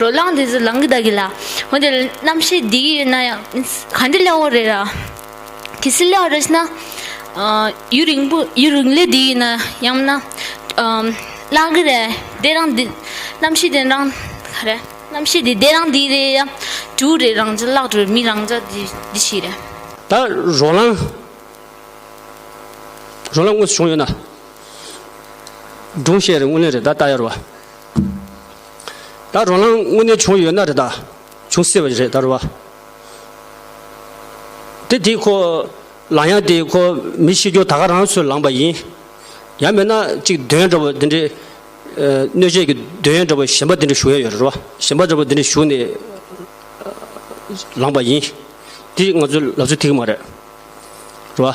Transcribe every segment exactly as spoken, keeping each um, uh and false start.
རོ་ལངས་དེ་ཚོ་ལངས་གི་ད་གི་ལ། འོན་ཏེ་རྣམ་ཤེས་འདི་གི་ཡོད་ན་ཡང་ག་འདྲ་སླེབས་ཡོད་རེད་ར། གལ་སྲིད་སླེབས་ཡོད་རེད་ཟེར་ན། ཡུན་རིང་པོ་ཡུན་རིང་ལས་འདི་ཡིན་ན་ཡང་ན། ལངས་གི་རེད་དེ་རང་འདི། རྣམ་ཤེས་དེ་རང་ག་རེད། རྣམ་ཤེས་དེ་དེ་རང་འདི་རེད་ཡ། དྲུག་རེད་རང་ཅག་ལག་དྲུག་མི་རང་ཅག་འདི་འདི་ཞིག་རེད། ད་རོ་ལངས། རོ་ལངས་དངོས་སུ་བྱུང་ཡོད་ན། སྒྲུང་བཤད་རེད་དངོས་གནས་རེད་ད་ལྟ་ཡར་བ། ད་རོ་ལངས་དངོས་གནས་བྱུང་ཡོད་ན་རེད་ད། བྱུང་སྲིད་པ་རེད་ད་རེད་བ། དེ་དེ་ཁོ། ལངས་ཡག་དེ་ཁོ་མི་ཤི་རྒྱུ་ད་ག་རང་ཚོས་ལངས་པ་ཡིན། ཡང་མིན་ན་ཅིག་གདོན་འདྲ་པོ་དེ་འདྲའི། གནོད་བྱེད་ཀྱི་གདོན་འདྲ་པོ་གཞན་པ་དེ་འདྲ་ཞུགས་ཡག་ཡོད་རེད་བ། གཞན་པ་འདྲ་པོ་དེ་འདྲ་ཞུགས་ནས། ལངས་པ་ཡིན། དེ་ང་ཚོའི་ལབ་ཚུལ་དེ་གི་མ་རེད། རེད་བ།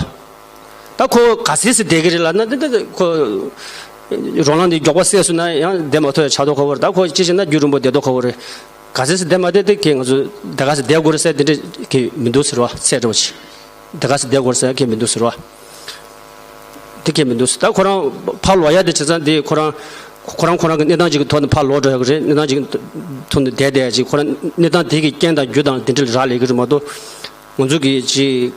ད་ཁོ་ག་ཚད་ཟིག་བསྡད་ཀྱི་རེད་ལབ་ན་འདི་འདི་ཁོ། རོ་ལངས་འདི་མགྱོགས་པ་བསད་སོང་ན་ཡང་བསྡད་མ་ཐུབ་ཡ་ཆགས་མདོག་ཁ་པོ་རེད། ད་ཁོ་ཅི་བྱས་ན་རྒྱུན་རིང་པོ་བསྡད་མདོག་ཁ་པོ་རེད། ག་ཚད་ཟིག་བསྡད་མ་བསྡད་དེ་ཁྱེད་ང་ཚོ་ད་ག་ཚད་བསྡད་དགོས་རེད་ཟེར་དེ་འདྲ་ཁྱེད་མི་འདུག་ཟེར་བ་ཚད་འདྲ་བ་ཅིག་ད་ག་ཚད་བསྡད་དགོས་རེད་ཟེར་ཁྱེད་མི་འདུག་ཟེར་བ། དེ་ཁྱེད་མི་འདུག་ཟེར། ད་ཁོ་རང་ཕར་ལོག་ཡ་དེ་བྱས་ཙང་དེ་ཁོ་རང་། ཁོ་རང་ཁོ་རང་གི་གནས་སྟངས་ཅིག་གི་ཐོག་ནས་ཕར་ལོག་འགྲོ་ཡ་གི་རེད། གནས་སྟངས་ཅིག་གི་ཐོག་ནས་བསྡད་བསྡད་ཡ་ཅིག་ཁོ་རང་གནས་སྟངས་དེ་གི་རྐྱེན་དང་རྒྱུ་དང་དེ་འདྲ་ལ་རག་ལས་ཀྱི་རེད་མ་གཏོགས། ང་ཚོ་གི་ཅིག་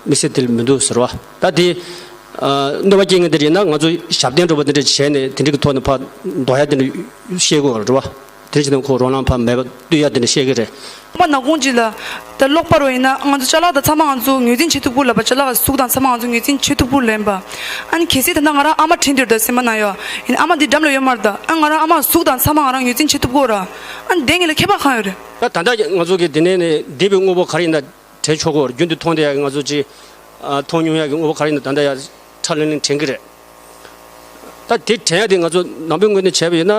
དམིགས་བསལ་དེ་ལ་མི་འདུག་ཟེར་བ། ད་དེ་གནོད་པ་སྐྱེལ་མཁན་དེ་རེད་ན་ང་ཚོ་ཞབས་བརྟན་འདྲ་པོ་དེ་འདྲ་བྱས་ནས་དེ་འདྲ་གི་ཐོག་ནས་ཕར་འདོར་ཡ་དེ་འདྲ་བཤད་དགོས་རེད་བ། དེ་འདྲ་བྱས་ན་ཁོ་རོ་ལངས་ཕར་མེད་པ་གཏོང་ཡ་དེ་འདྲ་བཤད་ཀྱི་རེད། ཨ་མ་ནག་ཁུང་ཅིག་ལ། ད་ལོག་པ་རོ་ཡིན་ན་ང་ཚོ་ཅ་ལག་དང་ཚང་མ་ང་ཚོ་ངོས་འཛིན་བྱེད་ཐུབ་ཀྱི་ལབ་པ། ཅ་ལག་གཟུགས་དང་ཚང་མ་ང་ཚོ་ངོས་འཛིན་བྱེད་ཐུབ་ཀྱི་ལབ་པ། ཨ་ནི་གལ་སྲིད་ད་ལྟ་ང་རང་ཨ་མ་དྲན་འདུག་ད་སེམས་པ་ན་ཡོད། ཡིན་ཨ་མ་འདི་འགྲམ་ལ་ཡོད་མ་རེད་ད། ཨ་ང་རང་ཨ་མ་གཟུགས་དང་ཚང་མ་ང་རང་ངོས་འཛིན་བྱེད་ཐུབ་ཀྱི་ར། ཨ་ནི་དེ་ངེད་ལ་ཁྱད་པར་གང་ཡོད་རེད། ད་ད་ལྟ་ང་ཚོ་གི་འདི་ནས་ནས་འདས་པའི་དངོས་པོ་ག་རེ་ཡིན་ན་དྲན་ཆོག་གི་རེད། རྒྱུན་དུ་མཐོང་བསྡད་ཡ་གི་ང་ཚོ་ཅིག་མཐོང་མྱོང་ཡ་གི་དངོས་པོ་ག་རེ་ཡིན་ན་ད་ལྟ་ཡ་ཁྲ་ལིང་ལིང་དྲན་གི་རེད། ད་དེ་དྲན་ཡ་དེ་ང་ཚོ་ནང་པའི་ངོས་ནས་བྱས་པ་ཡིན་ན།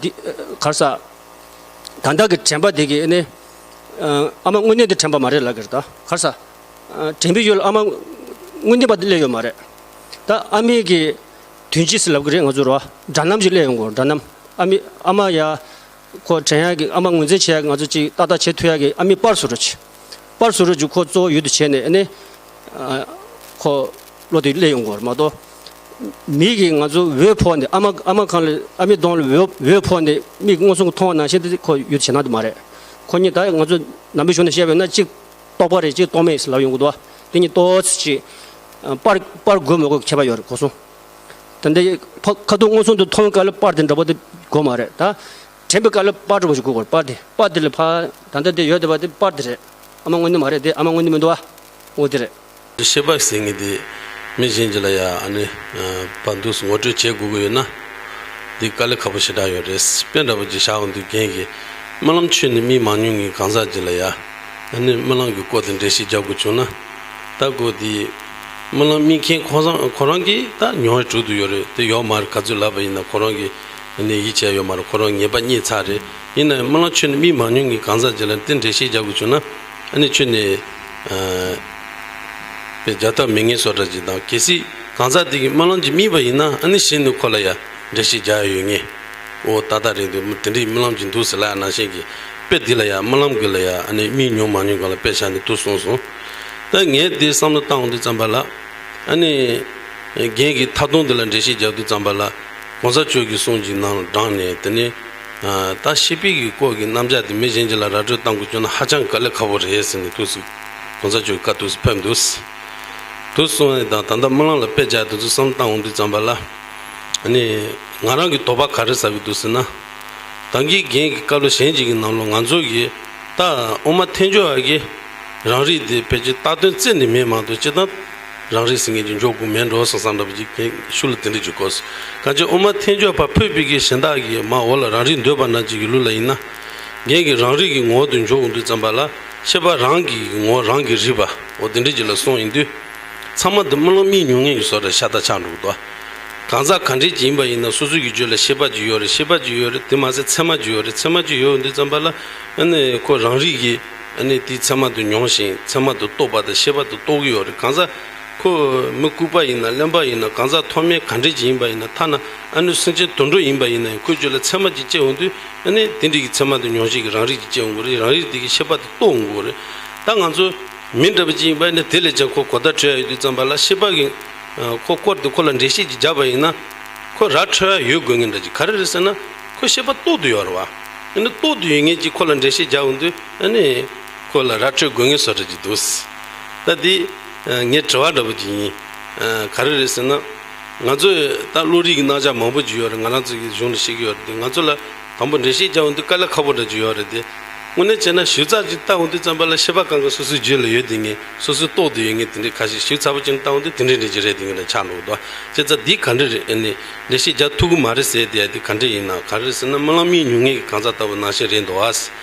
འདི་ག་རེ་ཟ། ད་ལྟ་གི་དྲན་པ་དེ་གི་ནི། ཨ་མ་དངོས་གནས་དེ་དྲན་པ་མ་རེད་ལབ་ཀྱི་རེད་ད། ག་རེ་ཟ། དྲན་པའི་ཡུལ་ཨ་མ་དངོས་གནས་པ་དེ་སླེབས་ཡོད་མ་རེད། ད་ཨ་མའི་གི་དོན་སྤྱི་ཟེར་ལབ་ཀྱི་རེད་ང་ཚོ་རོ། སྒྲ་རྣམ་ཅིག་སླེབས་ཡོང་གི་རེད། སྒྲ་རྣམ། ཨ་མའི་ཨ་མ་ཡ། ཁོ་དྲན་ཡག་གི་ཨ་མ་ངོས་འཛིན་བྱེད་ཡག་གི་ང་ཚོ་ཅིག་ཏག་ཏག་བྱེད་ཐུབ་ཡག་གི་ཨ་མའི་པར་བཟོ་འདྲ་ཅིག་པར་བཟོ་འདྲ་ཅིག་ཁོ་གཙོ་བོ་ཡུལ་དུ་བྱས་ནས་ཨ་ནི། ཁོ་བློ་དེ་སླེབས་ཡོང་གི་རེད་མ་གཏོགས། མི་གིས་ང་ཚོ་འོད་ཕོག་ནས་ཨ་མ་ཨ་མ་གང་ལ་ཨ་མའི་གདོང་ལ་འོད་འོད་ཕོག་ནས་མིག་མངོན་སུམ་གྱིས་མཐོང་བ་ནང་བཞིན་དེ་ཁོ་ཡུལ་དུ་བྱེད་སྣང་དེ་མ་རེད། ཁོ་གཉིས་ད་ང་ཚོ་ནང་པའི་གཞུང་ནས་བཤད་པ་ཡིན་ན་གཅིག་རྟོགས་པ་རེད། གཅིག་རྟོགས་མེད་ཟེར་ལབ་ཡོང་གི་འདུག་བ། དེ་གཉིས་ཏོག་ཙམ་ཅིག་པར་པར་དགོས་མི་དགོས་ཁྱད་པར་ཡོད་རེད་གོ་སོང་། ད་འདི་ཕ་ཁ་ཐུག་མངོན་སུམ་དུ་མཐོང་སྐབས་ལ་པར་དེ་འདྲ་པོ་དེ་དགོས་མ་རེད་ད། དྲན་པའི་སྐབས་ལ་པར་འདྲ་པོ་ཞིག་དགོས་དགོས་རེད། པར་དེ་པར་དེ་ལ་ཕ་ད་ལྟ་དེ་ཡོད་བསྡད་པ་དེ་པར་དེ་རེད། ཨ་མ་དངོས་གནས་མ་རེད་དེ། ཨ་མ་དངོས་གནས་མི་འདུག་ཨ། འོ་དེ་རེད། ཤེས་པ་ཟེར་མཁན་དེ་མི་གཞན་གྱིས་ལ་ཡ་ཨ་ནི་ཕར་འདུག་སེ་ངོ་སྤྲོད་བྱེད་དགོས་ཀྱི་ཡོད་ན། འདི་དཀའ་ལས་ཁག་པོ་ཞེ་དྲག་ཡོད་རེད། དཔེ་འདྲ་པོ་ཅིག་བཞག་འོང་དུས་རྒན་གྱིས་རྨི་ལམ་ཁྱོན་ནས་རྨིས་མ་མྱོང་མཁན་གང་ཟག་ཅིག་ལ་ཡ། ཨ་ནི་རྨི་ལམ་གྱི་སྐོར་དེ་འགྲེལ་བཤད་རྒྱག་དགོས་བྱུང་ན། ད་ཁོ་དེ་རྨི་ལམ་རྨིས་མཁན་ཁོ་རང་ཁོ་རང་གིས་ད་མྱོང་བ་གྲུབ་ཏུ་ཡོད་རེད། དེ་ཡོད་མ་རེད་ག་ཚོད་ལབ་པ་ཡིན་ན་ཁོ་རང་གིས་ཨ་ནི་ཡིད་ཆེས་ཡོད་མ་རེད། ཁོ་རང་ངེས་པ་རྙེད་ཚར་རེད། ཡིན་ནའང་རྨི་ལམ་ཁྱོན་ནས་རྨིས་མ་མྱོང་མཁན་གང་ཟག་ཅིག་ལ་དེ་འགྲེལ་བཤད་རྒྱག་དགོས་བྱུང་ན། ཨ་ནི་ཁྱོན་ནས་ཨ་དཔེ་རྒྱག་ཐབས་མེད་མཁན་བཟོ་འདྲ་ཅིག་དང་། གལ་སྲིད་གང་ཟག་དེ་གིས་རྨི་ལམ་ཅིག་རྨིས་པ་ཡིན་ན་ཨ་ནི་གཞི་ནས་ཁོ་ལ་ཡ་འགྲེལ་བཤད་རྒྱག་ཡ་ཡོད་ངེས། ཨོ་ད་ལྟ་རེད་འདུག་དེ་འདྲའི་རྨི་ལམ་ཅིག་འདུག་ཟེར་ལབ་ཡ་ནང་བཞིན་གྱི་དཔེ་འདི་ལ་ཡ་རྨི་ལམ་གྱི་ལ་ཡ་ཨ་ནི་རྨིས་མྱོང་མ་མྱོང་གང་ལ་དཔེ་བཞག་ནས་འདུག་གསུངས་སོང་། ད་ངས་འདི་བསམ་བློ་བཏང་འོང་དུས་ཙམ་པ་ལ་ཨ་ནི་རྒན་གྱི་མཐའ་སྡོམ་འདི་ལ་འགྲེལ་བཤད་རྒྱག་དུས་ཙམ་པ་ལ་གོང་ས་མཆོག་གི་གསུང་གི་ནང་ལ་དྲངས་ནས། དེ་ནས་ད་ཤེས་པའི་གི་སྐོར་གྱི་རྣམ་གཞག་དེ་མི་གཞན་གྱི་ལ་ར་སྤྲོད་བཏང་དགོས་བྱུང་ན་ཧ་ཅང་དཀའ་ལས་ཁག་པོ་རེད་ཟེར་ནས་ཐུགས་སུ་གོང་ས་མཆོག་གི་བཀའ་ཐུགས་སུ་ཕེབས་འདུག་དུ་སོང་བ་དང་ད་ལྟ་རྨི་ལམ་ལ་དཔེ་བྱ་དེ་ཚོ་བསམ་བློ་བཏང་འོང་དུས་ཙམ་པ་ལ། ཨ་ནི་ང་རང་གི་དོགས་པ་ག་རེ་ཟ་གི་འདུག་ཟེར་ན། ད་གིན་རྒན་གྱི་བཀའ་སློབ་གཞན་ཅིག་གི་ནང་ལོགས་ང་ཚོ་གི་ད་དབུ་མ་ཐལ་འགྱུར་བ་གི་རང་རིག་དེ་ཕལ་ཆེར་བཏགས་དོན་རྩད་ནས་མེད་མ་གཏོགས་སྤྱིར་བཏང་རང་རིག་ཟེར་མཁན་ཅིག་འཇོག་དགོས་མེད་འགྲོ་བསམ་བསམ་འདྲ་པོ་ཅིག་གིན་ཤུགས་ལ་དེ་འདྲ་ཅིག་གོ་སོང་། གང་ཅི་དབུ་མ་ཐལ་འགྱུར་བ་ཕུད་པའི་གི་གཞན་དག་གིས་མར་འོག་ལ་རང་རིག་འདོད་པ་ནང་བཞིན་གྱི་ལུགས་ལ་ཡིན་ན། རྒན་གྱིས་རང་རིག་གི་ངོ་བོ་དེ་འཇོག་འོང་དུས་ཙམ་པ་ལ་ཤེས་པ་རང་གི་ངོ་བོ་རང་གིས་རིག་པ་འོ་དེ་འདྲ་ཅིག་ལ་སོང་ཡིན་དུས། ཚང་མ་དེ་རྨི་ལམ་རྨིས་མྱོང་མཁན་གྱི་བཟོ་འདྲ་ཤ་སྟག་ཆགས་འགྲོ་གི་འདུག་གང་ཟག་ག་འདྲས་ཅིག་ཡིན་པ་ཡིན་ན་སོ་སོ་གི་རྒྱུད་ལ་ཤེས་པ་ཅིག་ཡོད་རེད། ཤེས་པ་ཅིག་ཡོད་རེད། དེ་མ་ཟད་ཚད་མ་ཅིག་ཡོད་རེད། ཚད་མ་ཅིག་ཡོད་འདུག་ཙམ་པ་ལ་ཨ་ནི་ཁོ་རང་རིག་གིས་ཨ་ནི་དེའི་ཚད་མ་དེ་མྱོང་ཞིང་ཚད་མ་དེ་རྟོགས་པ་དང་ཤེས་པ་དེ་རྟོགས་ཀྱི་ཡོད་རེད། གང་ཟག་ཁོ་མི་ལྐུགས་པ་ཡིན་ན་གླེན་པ་ཡིན་ན་གང་ཟག་མཐོ་དམན་ག་འདྲས་ཅིག་ཡིན་པ་ཡིན་ན་ཐ་ན་ཨ་ནི་སེམས་ཅན་དུད་འགྲོ་ཡིན་པ་ཡིན་ན་ཡང་ཁོའི་རྒྱུད་ལ་ཚད་མ་ཅིག་སྐྱེ་འོང་དུས་ཨ་ནི་དེ་འདྲས་ཀྱི་ཚད་མ་དེ་མྱོང་ཞིང་གི་རང་རིག་ཅིག་སྐྱེ་འོང་གི་རེད། རང་རིག་དེ་གི་ཤེས་པ་དེ་རྟོགས་འོང་གི་རེད། ད་ང་ཚོ་མི་འདྲ་པོ་ཅིག་ཡིན་པ་ནི་དེ་ལས་ཀྱང་ཁོ་གོ་བརྡ་འཕྲོད་ཡ་ཡོད་དུས་ཙམ་པ་ལ་ཤེས་པ་གི་ཁོ་སྐོར་དུ་ཁོ་ལ་འགྲེལ་བཤད་ཅིག་བརྒྱབ་པ་ཡིན་ན་ཁོ་ར་འཕྲོད་ཡ་ཡོད་དགོས་ངེས་འདྲ་ཅིག་ག་རེ་རེད་ཟེར་ན་ཁོ་ཤེས་པ་རྟོགས་བསྡད་ཡོད་རེད་བ། ཨ་ནི་ལྟོགས་ཏེ་ཡོད་མཁན་ཅིག་ཁོ་ལ་འགྲེལ་བཤད་རྒྱག་འོང་དུས་ཨ་ནི་ཁོ་ལ་ར་འཕྲོད་དགོས་ངེས་བཟོ་འདྲ་ཅིག་འདུག་ད་འདི་ངའི་དྲི་བ་འདྲ་པོ་ཅིག་ཡིན། ག་རེ་རེད་ཟེར་ན། ང་ཚོས་ད་བློ་རིག་གི་རྣམ་གཞག་མང་པོ་ཅིག་ཡོད་རེད། ང་རང་ཚོ་གི་གཞུང་ལ་ཤེས་ཀྱི་ཡོད་རེད། དེ་ང་ཚོ་ལ་དང་པོ་འགྲེལ་བཤད་རྒྱག་འོང་དུས་དཀའ་ལས་ཁག་པོ་འདྲ་ཅིག་ཡོད་རེད་དེ། དངོས་གནས་བྱས་ན་ཞིབ་ཚགས་ཅིག་བལྟ་འོང་དུས་ཙམ་པ་ལ་བཤད་པ་གང་ག་སོ་སོའི་རྒྱུད་ལ་ཡོད་དེ་ངས་སོ་སོའི་ལྟོགས་ཏེ་ཡོད་ངེས་དེ་འདྲའི་ཁ་ཤས། ཞིབ་ཚགས་པོ་ཅིག་བལྟ་འོང་དུས་དེ་འདྲའི་འདྲ་ཅིག་རེད་དེ་ངས་ཆགས་འགྲོ་གི་འདུག་བྱས་ཙང་འདི་ག་འདྲ་རེད། ཨ་ནི་འགྲེལ་བཤད་རྒྱག་ཐུབ་ཀྱི་མ་རེད་ཟེར་དེ་འདི་ག་འདྲ་ཡིན་ན། ག་རེ་ཟེར་ན་རྨི་ལམ་གཉིས་མྱོང་མཁན་གྱི་གང་ཟག་ལྟ་བུ་ནང་བཞིན་རེད་འདུག་ཨ།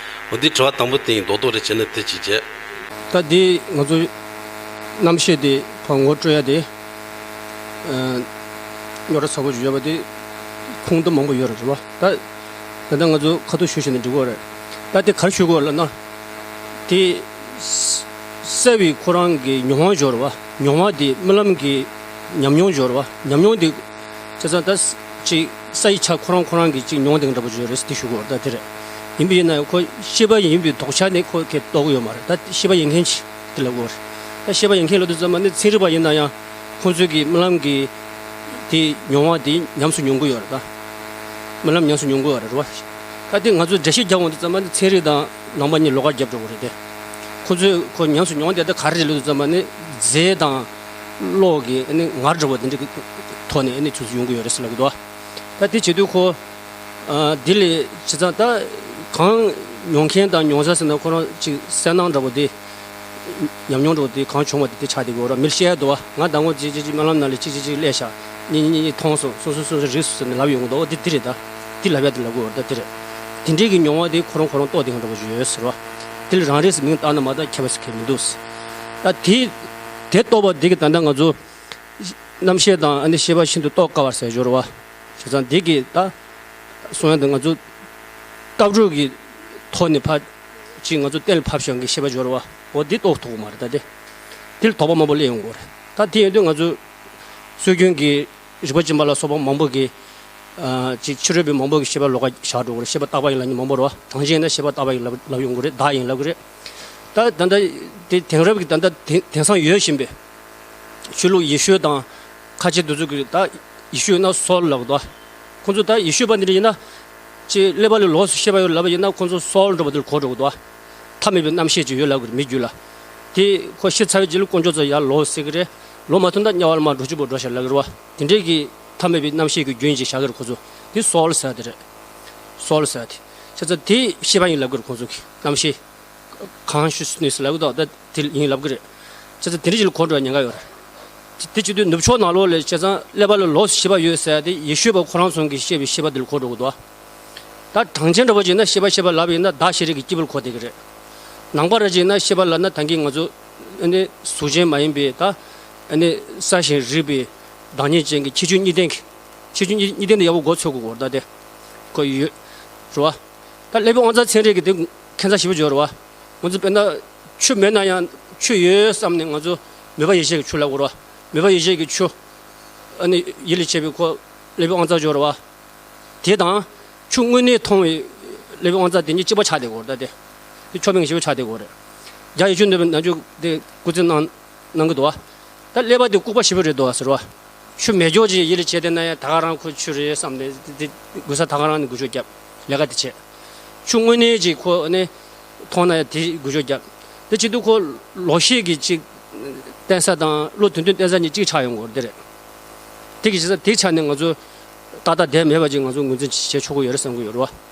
འོ་འདི་དྲི་བ་དང་པོ་དེ་ཡིན། རྡོག་རྡོག་རེ་བྱས་ན་དེ་ཅིག་བྱས། ད་འདི་ང་ཚོ་རྣམ་ཤེས་དེ་ཕར་ངོ་སྤྲོད་ཡ་དེ་རྙོག་དྲ་ཚ་པོ་ཞིག་ཡོད་པ་དེ་ཁུངས་གཏུགས་མང་པོ་ཡོད་རེད་བ། ད་ད་ལྟ་ང་ཚོ་ཁ་ཐུག་ཞུ་བཞིན་ནས་འགྲིག་གི་རེད། ད་དེ་ག་རེ་ཞུ་དགོས་རེད་ལབ་ན། དེ་གསལ་བའི་ཁོ་རང་གི་མྱོང་བ་ཡོད་རེད་བ། མྱོང་བ་དེ་རྨི་ལམ་གྱི་ཉམས་མྱོང་ཡོད་རེད་བ། ཉམས་མྱོང་དེ་བྱས་ཙང་ད་ཅིག་གསལ་བའི་ཆ་ཁོ་རང་ཁོ་རང་གིས་ཅིག་མྱོང་བསྡད་མཁན་འདྲ་པོ་ཅིག་ཡོད་རེད་ཟེར་དེ་ཞུ་དགོས་རེད། ད་དེ་རེད། ཡིན་པ་ཡིན་ན་ཡང་ཁོ་ཤེས་པ་ཡིན་པའི་དོགས་ཆ་ནི་ཁོ་གས་རྟོགས་ཀྱི་ཡོད་མ་རེད། ད་ཤེས་པ་ཡོད་མཁན་ཅིག་དེ་ལབ་དགོས་རེད། ད་ཤེས་པ་ཡོད་མཁན་ལབ་དུས་ཙམ་པ་ནི་ཚན་རིག་པ་ཡིན་ན་ཡང་ཁོང་ཚོས་ཀྱི་རྨི་ལམ་གྱི་དེ་མྱོང་བ་དེ་ཉམས་སུ་མྱོང་གི་ཡོད་རེད། ད་རྨི་ལམ་ཉམས་སུ་མྱོང་གི་ཡོད་རེད་རེད་བ། ད་དེ་ང་ཚོས་འགྲེལ་བཤད་རྒྱག་འོང་དུས་ཙམ་པ་ནི་ཚན་རིག་དང་ནང་པ་གཉིས་ལོགས་ཀ་རྒྱབ་འགྲོ་གི་རེད་དེ། ཁོང་ཚོས་ཁོ་ཉམས་སུ་མྱོང་བ་དེ་ད་ག་རེ་རེད་ལབ་དུས་ཙམ་པ་ནི་རྫས་དང་ལོག་གི་ཨ་ནི་ངར་འདྲ་བོ་དེ་འདྲ་གི་ཐོག་ནས་ཨ་ནི་ཆུ་ཚོད་ཡོང་གི་ཡོད་རེད་ཟེར་ལབ་གི་འདུག་ད་དེ་བྱེད་དུས་ཁོ་ཨ་དེ་ལས་བྱས་ཙང་ད་གང་མྱོང་མཁན་དང་མྱོང་ས་ཟེར་ན་ཁོ་རང་ཅིག་གསལ་སྣང་འདྲ་བོ་དེ་ཉམས་མྱོང་འདྲ་བོ་དེ་གང་བྱུང་བ་དེ་དེ་ཆགས་བསྡད་ཀྱི་ཡོད་རེད། མི་ལ་བཤད་ཡ་འདུག་བ། ང་ཟླ་ངོ་གཅིག་གཅིག་གཅིག་རྨི་ལམ་ནང་ལ་གཅིག་གཅིག་གཅིག་སླེབས་ཤག་གཉིས་གཉིས་གཉིས་མཐོང་སོང་། སོ་སོ་སོ་སོ་རིག་སོང་ཟེར་ནས་ལབ་ཡོང་གི་འདུག་འོ་དེ་དེ་རེད། ད་དེ་ལབ་ཡ་དེ་ལབ་དགོས་རེད། ད་དེ་རེད། དེ་འདྲའི་གི་མྱོང་བ་དེ་ཁོ་རང་ཁོ་རང་རྟོགས་བསྡད་མཁན་འདྲ་བོ་ཞིག་ཡོད་ཟེར་བ། དེ་ལ་རང་རིགས་སུ་མིང་བཏགས་ན་མ་གཏོགས་ཁྱད་པར་ཞིག་གང་མི་འདུག་ད་དེ་དེ་རྟོགས་པ་དེ་གི་ད་ལྟ་ང་ཚོ་རྣམ་ཤེས་དང་ཨ་ནི་ཤེས་པ་ཤིན་ཏུ་རྟོགས་དཀའ་བར་ཟེར་སྦྱོར་བ། བྱས་ཙང་དེ་གི་ད་གསུང་ཡ་དེ་ང་ཚོ་ལྟ་གྲུབ་ཀྱི་ཐོག་ནས་ཕར་ཅིག་ང་ཚོ་གཏན་ལ་ཕབ་བཞག་གི་ཤེས་པ་སྦྱོར་བ། འོ་འདི་རྟོགས་ཐུབ་ཀྱི་མ་རེད། ད་དེ་དེ་ལ་དོགས་པ་མང་པོ་སླེབས་ཡོང་གི་རེད། ད་དེ་ཡིན་དུས་ང་ཚོ་སྲོལ་རྒྱུན་གྱི་རིག་པ་སྦྱིན་པ་ལ་སོགས་པ་མང་པོ་གི་ཨ་ཅིག་ཕྱི་རོལ་པའི་མང་པོ་གི་ཤེས་པ་ལོགས་ཀ་བཞག་འགྲོ་གི་རེད། ཤེས་པ་རྟག་པ་ཡིན་ལབ་མཁན་མང་པོ་རེད་བ། གྲངས་ཅན་ཡིན་ན་ཤེས་པ་རྟག་པ་ཡིན་ལབ་ལབ་ཡོང་གི་རེད། བདག་ཡིན་ལབ་གི་རེད། ད་ད་ལྟ་དེ་དེང་རབས་ཀྱི་ད་ལྟ་དེང་དེང་སང་ཡོད་བཞིན་པའི་ཆོས་ལུགས་ཡེ་ཤུ་དང་ཁ་ཆེ་དེ་ཚོ་གི་ད་ཡེ་ཤུ་ཡིན་ན་སོལ་ལབ་གི་འདུག་ཁོང་ཚོ་ད་ཡེ་ཤུ་པ་འདི་འདྲ་ཡིན་ན་ཅིག་ཀླད་པ་ལས་ལོགས་སུ་ཤེས་པ་ཡོད་ལབ་པ་ཡིན་ན་ཁོང་ཚོ་སོལ་འདྲ་པོ་དེ་ལ་གོ་འགྲོ་གི་འདུག་མཐའ་མེད་པའི་རྣམ་ཤེས་ཅིག་ཡོད་ལབ་གི་རེད། མི་རྒྱུད་ལ། དེ་ཁོ་ཤི་ཚར་བའི་རྗེས་ལ་དཀོན་མཆོག་ཚོ་ཡར་ལོག་ཟེར་གི་རེད། ལོག་མ་ཐུབ་ན་དམྱལ་བ་ལ་མར་འགྲོ་རྒྱུ་པོ་འགྲོ་ཤག་ལབ་གི་རེད་བ། དེ་འདྲའི་གི་མཐའ་མེད་པའི་རྣམ་ཤེས་ཀྱི་རྒྱུན་ཅིག་བཞག་གི་རེད་ཁོ་ཚོ། དེ་སོལ་ཟེར་དེ་རེད། སོལ་ཟེར་དེ། བྱས་ཙང་དེ་ཤེས་པ་ཡིན་ལབ་གི་རེད་ཁོ་ཚོ་གི་རྣམ་ཤེས། གང་ཤུ་ནུས་ལབ་གི་འདུག་ད་དེ་ཡིན་ལབ་གི་རེད། བྱས་ཙང་དེ་འདྲ་ཅིག་ལ་གོ་འགྲོ་བ་ཉེན་ཁ་ཡོད་རེད། དེ་བྱེད་དུས་ནུབ་ཕྱོགས་ནང་ལོགས་ལ་བྱས་ཙང་ཀླད་པ་ལ་ལོགས་སུ་ཤེས་པ་ཡོད་ཟེར་ཡ་དེ་ཡེ་ཤུ་པ་ཁོ་རང་ཚོ་གི་ཤེས་པའི་ཤེས་པ་དེ་ལ་གོ་འགྲོ་གི་འདུག་ད་གྲངས་ཅན་འདྲ་པོ་ཅིག་ཡིན་ན་ཤེས་པ་ཤེས་པ་ལབ་པ་ཡིན་ན་བདག་ཤེས་རིག་གི་སྐྱེས་བུ་ལ་གོ་བསྡད་ཀྱི་རེད། ནང་པ་ར་ཅིག་ཡིན་ན་ཤེས་པ་ལབ་ན་ད་གིན་ང་ཚོ་ཨ་ནི་གཟུགས་ཅན་མ་ཡིན་པའི་ད་ཨ་ནི་གསལ་ཞིང་རིག་པའི་བདག་ཉིད་ཅན་གྱི་ཁྱད་ཆོས་གཉིས་ལྡན་གྱི་ཁྱད་ཆོས་གཉིས་གཉིས་ལྡན་དུ་ཡག་པོ་མགོ་ཚོད་དགོས་ཀྱི་ཡོད་རེད་ད་དེ། ཁོ་ཡོད་རེད་བ། ད་ཀླད་པའི་དབང་རྩ་ཚན་རིག་གི་དེ་ཁྱད་མཚར་ཞེ་པོ་ཅིག་ཡོད་རེད་བ། ང་ཚོ་དཔེར་ན་ཆུ་མེད་ན་ཡང་ཆུ་ཡོད་བསམ་ནས་ང་ཚོ་མོས་པ་ཡིད་བྱེད་ཀྱི་ཆུ་ལབ་དགོས་རེད་བ། མོས་པ་ཡིད་བྱེད་ཀྱི་ཆུ། ཨ་ནི་ཡིད་ལ་བྱེད་པའི་ཁོ་ཀླད་པའི་དབང་རྩ་ཅིག་ཡོད་རེད་བ། དེ་དང་ཆུ་དངོས་གནས་མཐོང་བའི་ཀླད་པའི་དབང་རྩ་དེ་གཉིས་གཅིག་པ་ཆགས་བསྡད་དགོས་རེད་ད་དེ། དེ་ཆོ་མེད་ཞེ་པོ་ཆགས་བསྡད་དགོས་རེད། རྒྱ་ཡིག་ཆུ་འདོན་པའི་ནང་ཆོས་དེ་སྐུ་ཚེ་གནང་གནང་གི་འདུག་བ། ད་ཀླད་པ་དེ་ལྐུགས་པ་ཞེ་པོ་རེད་འདུག་བ་ཟེར་བ། ཆུ་མེད་ཀྱོག་ཅིག་ཡིད་ལ་བྱེད་བསྡད་ན་ཡང་ད་ག་རང་ཁོ་ཆུ་རེད་བསམ་ནས་དེ་དགོས་ས་ད་ག་རང་ནས་འགུལ་སྐྱོད་བརྒྱབ་ལས་ཀ་དེ་བྱེད། ཆུ་དངོས་གནས་ཅིག་ཁོ་ནས་མཐོང་ན་ཡང་དེ་འགུལ་སྐྱོད་བརྒྱབ། དེ་བྱེད་དུས་ཁོ་ལོག་ཤེས་ཀྱི་ཅིག་བརྟེན་ས་དང་བློ་དོན་དོན་བརྟེན་ས་གཉིས་གཅིག་ཆགས་ཡོང་གི་རེད་དེ་རེད། དེ་གི་བྱེད་ས་དེ་ཆ་ནས་ང་ཚོ་ཏག་ཏག་བསྡད་མེད་པ་ཅིག་ང་ཚོ་ངོས་འཛིན་བྱེད་ཆོག་གི་ཡོད་རེད་བསམ་གི་ཡོད་རེད་བ།